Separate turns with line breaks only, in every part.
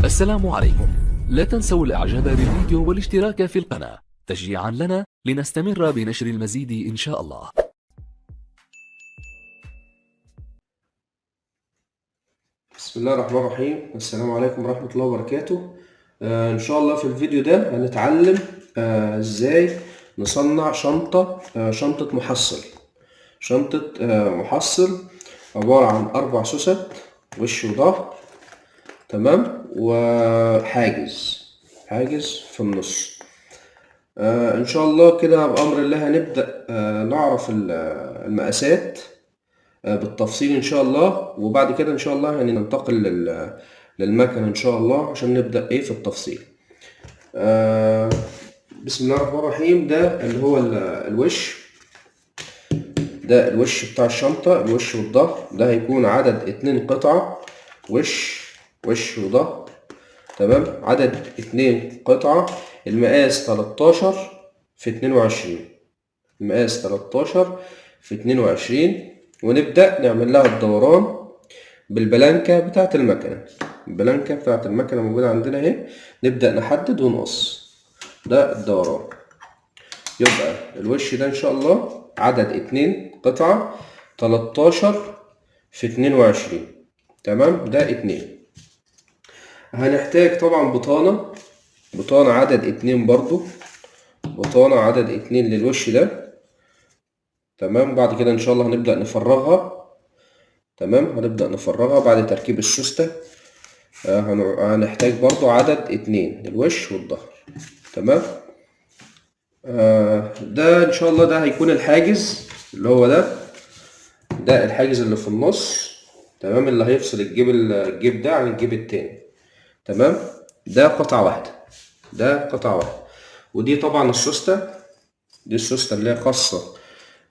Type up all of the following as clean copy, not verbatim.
السلام عليكم. لا تنسوا الاعجاب بالفيديو والاشتراك في القناة تشجيعا لنا لنستمر بنشر المزيد ان شاء الله.
بسم الله الرحمن الرحيم. السلام عليكم ورحمة الله وبركاته. ان شاء الله في الفيديو ده هنتعلم ازاي نصنع شنطة محصل. شنطة محصل عبارة عن 4 سوست وش وظهر، تمام، وحاجز حاجز في النص. ان شاء الله كده بأمر الله هنبدأ نعرف المقاسات بالتفصيل ان شاء الله، وبعد كده ان شاء الله هننتقل للمكنة ان شاء الله عشان نبدأ ايه في التفصيل. بسم الله الرحمن الرحيم. ده اللي هو الوش، ده الوش بتاع الشنطة، الوش والظهر. ده هيكون عدد 2 قطعة، وش وظهر، تمام، عدد 2 قطعة. المقاس 13 في 22، المقاس 13 في 22. ونبدأ نعمل لها الدوران بالبلانكة بتاعة المكنة. البلانكة بتاعة المكنة موجودة عندنا اهي، نبدأ نحدد ونقص. ده الدوران. يبقى الوش ده ان شاء الله عدد 2 قطعة، 13 في 22، تمام، ده 2. هنحتاج طبعا بطانة، بطانة عدد 2 برضو، بطانة عدد 2 للوش ده، تمام. بعد كده ان شاء الله هنبدأ نفرغها، تمام، هنبدأ نفرغها بعد تركيب السوستة. هنحتاج برضو عدد 2 للوش والظهر، تمام. ده ان شاء الله ده هيكون الحاجز اللي هو ده الحاجز اللي في النص، تمام، اللي هيفصل الجيب ده عن الجيب التاني، تمام. ده قطعة واحدة، ده قطعة واحدة. ودي طبعا السوستة، دي السوستة اللي هي خاصة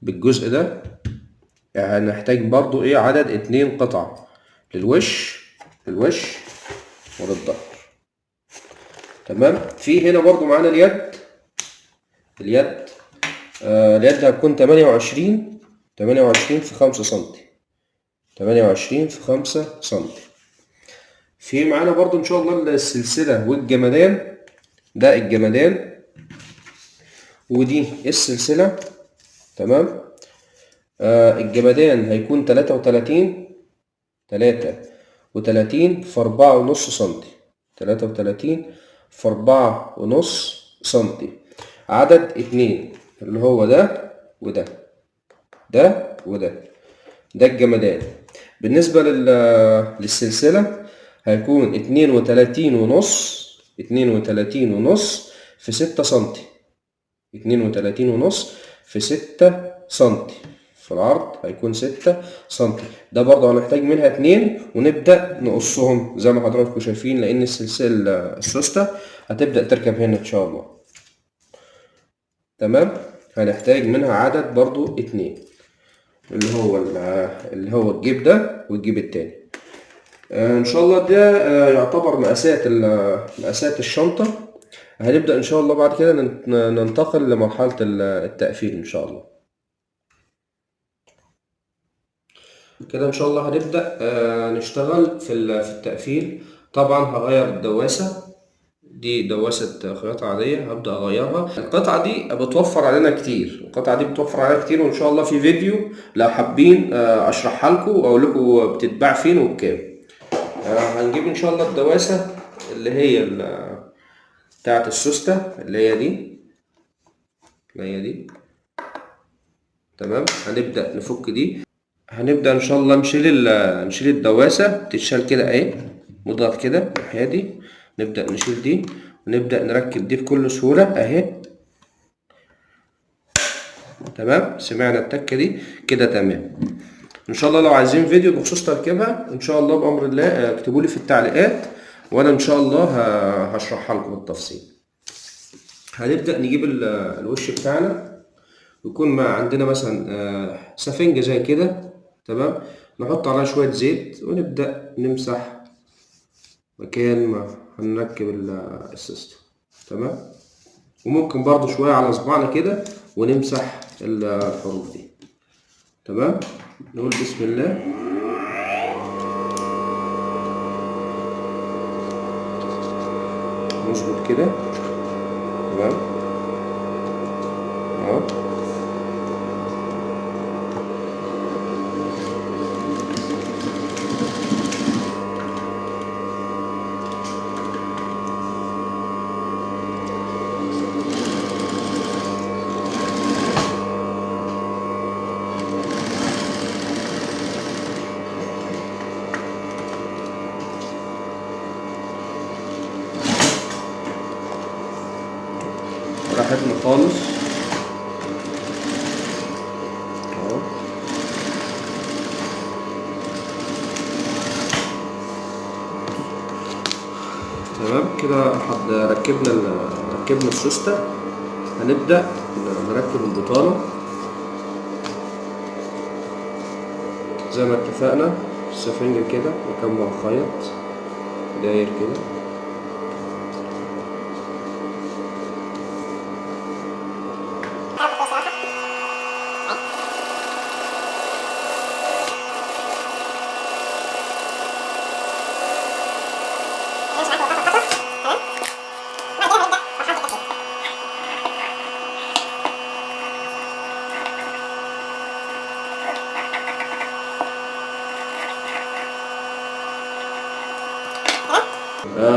بالجزء ده. يعني هنحتاج برضو ايه عدد 2 قطعة للوش، للوش وللظهر، تمام. في هنا برضو معانا اليد، اليد اليد هتكون 28، 28 في 5 سنتي، 28 في 5 سنتي. في معانا برضو ان شاء الله السلسلة والجمدان، ده الجمدان ودي السلسلة، تمام. الجمدان هيكون 33، 33 في 4.5 سنتي، 33 في 4.5 سنتي. عدد 2 اللي هو ده وده، ده وده، ده الجمدان. بالنسبة للسلسلة هيكون 32.5، 32.5 في 6 سنتي، 32.5 في 6 سنتي في العرض هيكون 6 سنتي. ده برضه هنحتاج منها 2 ونبدأ نقصهم زي ما حضراتكم شايفين، لأن السلسلة السوستة هتبدأ تركب هنا إن شاء الله، تمام. هنحتاج منها عدد برضو 2 اللي هو الجيب ده والجيب التاني. ان شاء الله ده يعتبر مقاسات الشنطة. هنبدأ ان شاء الله بعد كده ننتقل لمرحلة التقفيل ان شاء الله. كده ان شاء الله هنبدأ نشتغل في التقفيل. طبعا هغير الدواسة، دي دواسة خياطة عادية هبدأ أغيرها. القطعة دي بتوفر علينا كتير، القطعة دي بتوفر علينا كتير، وإن شاء الله في فيديو لو حابين أشرحها لكم وأقول لكم بتتباع فين وبكام. هنجيب إن شاء الله الدواسة اللي هي بتاعة السوستة اللي هي دي، اللي هي دي، تمام. هنبدأ نفك دي، هنبدأ إن شاء الله نشيل الدواسة، تتشال كده أهي، نضغط كده الناحية دي، نبدأ نشيل دي ونبدأ نركب دي بكل سهولة اهي، تمام. سمعنا التكة دي كده، تمام. ان شاء الله لو عايزين فيديو بخصوص تركيبها ان شاء الله بأمر الله اكتبوا لي في التعليقات، وانا ان شاء الله هشرحها لكم بالتفصيل. هنبدأ نجيب الوش بتاعنا، ويكون ما عندنا مثلا سفنجة زي كده، تمام، نحط عليها شوية زيت ونبدأ نمسح مكان ما هنركب السيستم، تمام. وممكن برضو شوية على صباعنا كده ونمسح الحروف دي، تمام. نقول بسم الله. نظبط كده، تمام اهو. راحتنا خالص اهو. تمام كده ركبنا السوستة. هنبدأ نركب البطانة زي ما اتفقنا، السفنجة كده مكان ما هخيط داير كده.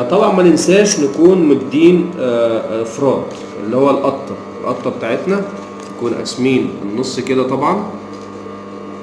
طبعا ما ننساش نكون مدين افراد اللي هو القطة بتاعتنا، نكون قاسمين النص كده طبعا،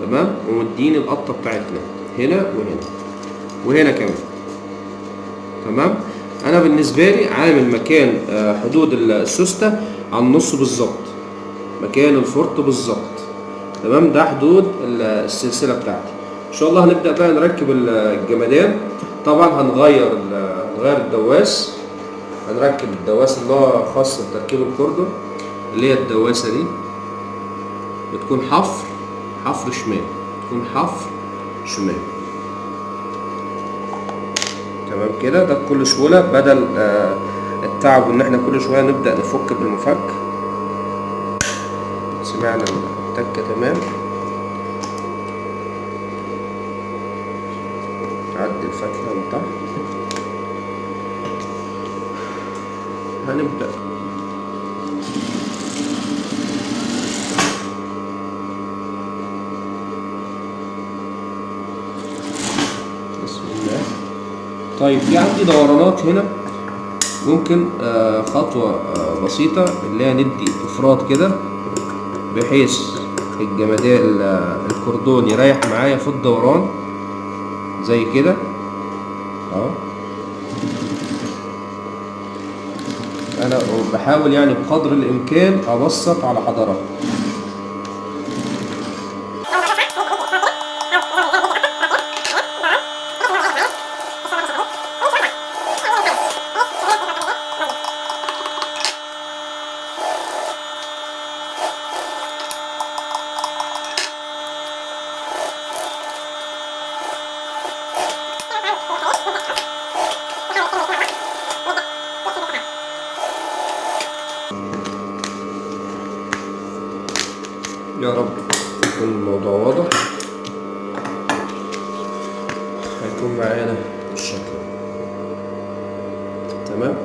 تمام، ومدين القطة بتاعتنا هنا وهنا وهنا كمان، تمام. انا بالنسبة لي عامل مكان حدود السوستة على النص بالظبط، مكان الفرط بالظبط، تمام. ده حدود السلسلة بتاعتي. ان شاء الله هنبدأ بقى نركب الجمدان. طبعا هنغير الدواس، هنركب الدواس اللي هو خاص بتركيب الكوردون، اللي هي الدواسة دي بتكون حفر شمال، بتكون حفر شمال، تمام كده. ده بكل سهولة، بدل التعب وان احنا كل شوية نبدأ نفك بالمفك. سمعنا التكة، تمام. عدي الفتلة من تحت. هنبدأ بسم الله. طيب في عندي دورانات هنا، ممكن خطوة بسيطة اللي هي ندي افراد كده بحيث الجمدان الكردون يريح معايا في الدوران زي كده اهو. انا بحاول يعني بقدر الامكان ابسط على حضراتكم. يا رب يكون الموضوع واضح، هيكون معانا بالشكل، تمام.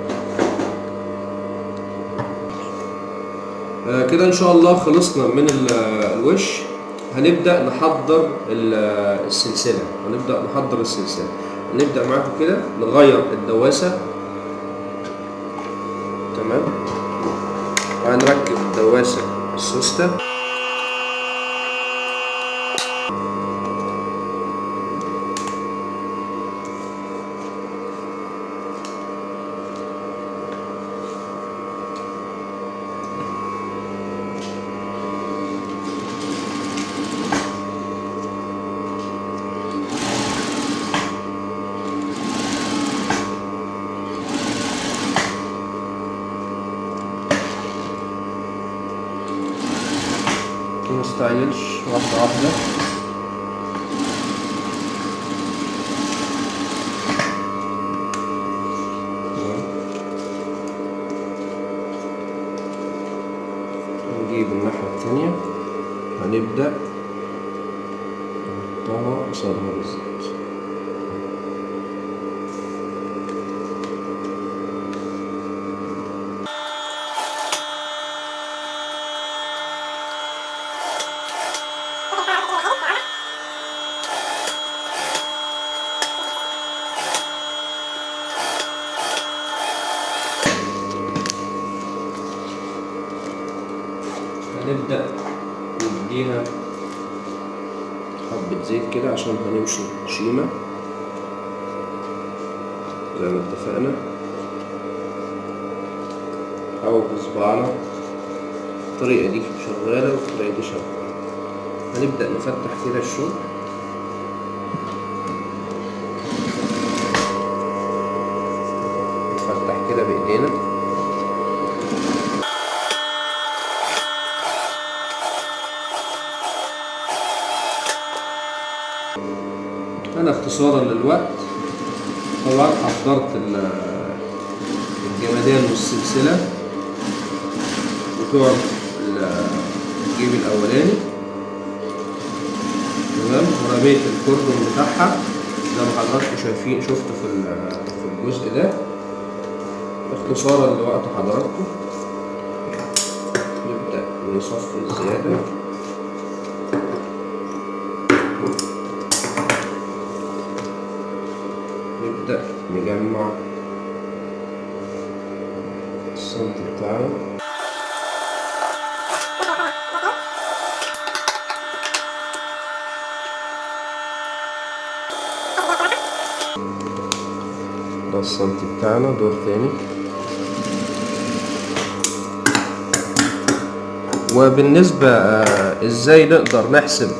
كده ان شاء الله خلصنا من الوش. هنبدأ نحضر السلسلة، هنبدأ معاكم كده نغير الدواسة، تمام، وهنركب الدواسة السوستة. مستعجلش، واحدة واحدة. نجيب الناحية التانية، هنبدأ نحطها قصادها بالظبط. هنبدأ نديها حبة زيت كده عشان هنمشي شيمة زي ما اتفقنا، أو بصبعنا. الطريقة دي شغالة والطريقة دي شغالة. هنبدأ نفتح كده الشغل. نفتح كده بإيدينا. أنا اختصارا للوقت طبعا حضرت الجمدان والسلسلة بتوع الجيب الأولاني، تمام، ورميت الكوردون بتاعها زي ما حضراتكم شايفين، شفتوا في الجزء ده. اختصارا لوقت حضراتكم نبدأ نصفي الزيادة. نبدأ نجمع السنتي بتاعنا. ده السنتي بتاعنا دور تاني. وبالنسبة ازاي نقدر نحسب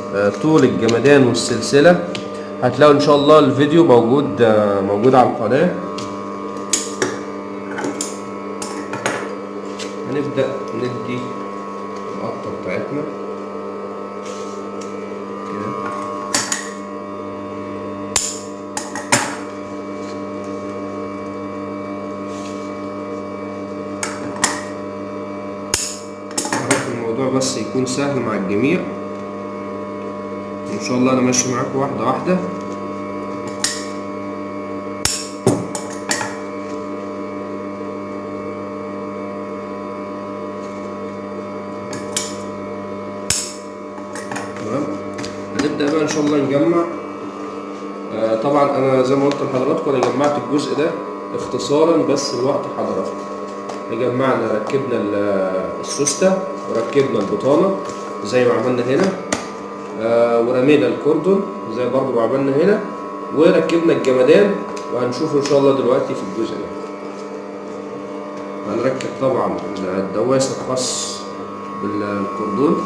طول الجمدان والسلسلة، هتلاقوا ان شاء الله الفيديو موجود على القناة. هنبدأ ندي القطة بتاعتنا كده. الموضوع بس يكون سهل مع الجميع ان شاء الله. انا ماشي معاكم واحدة واحدة. تمام، هنبدأ بقى ان شاء الله نجمع. طبعا انا زي ما قلت لحضراتكم انا جمعت الجزء ده اختصارا بس لوقت حضراتكم. جمعنا، ركبنا السوستة وركبنا البطانة زي ما عملنا هنا، ورمينا الكوردون زي برضو ما عملنا هنا، وركبنا الجمدان، وهنشوفه ان شاء الله دلوقتي في الجزء ده. هنركب طبعا الدواسة الخاص بالكوردون.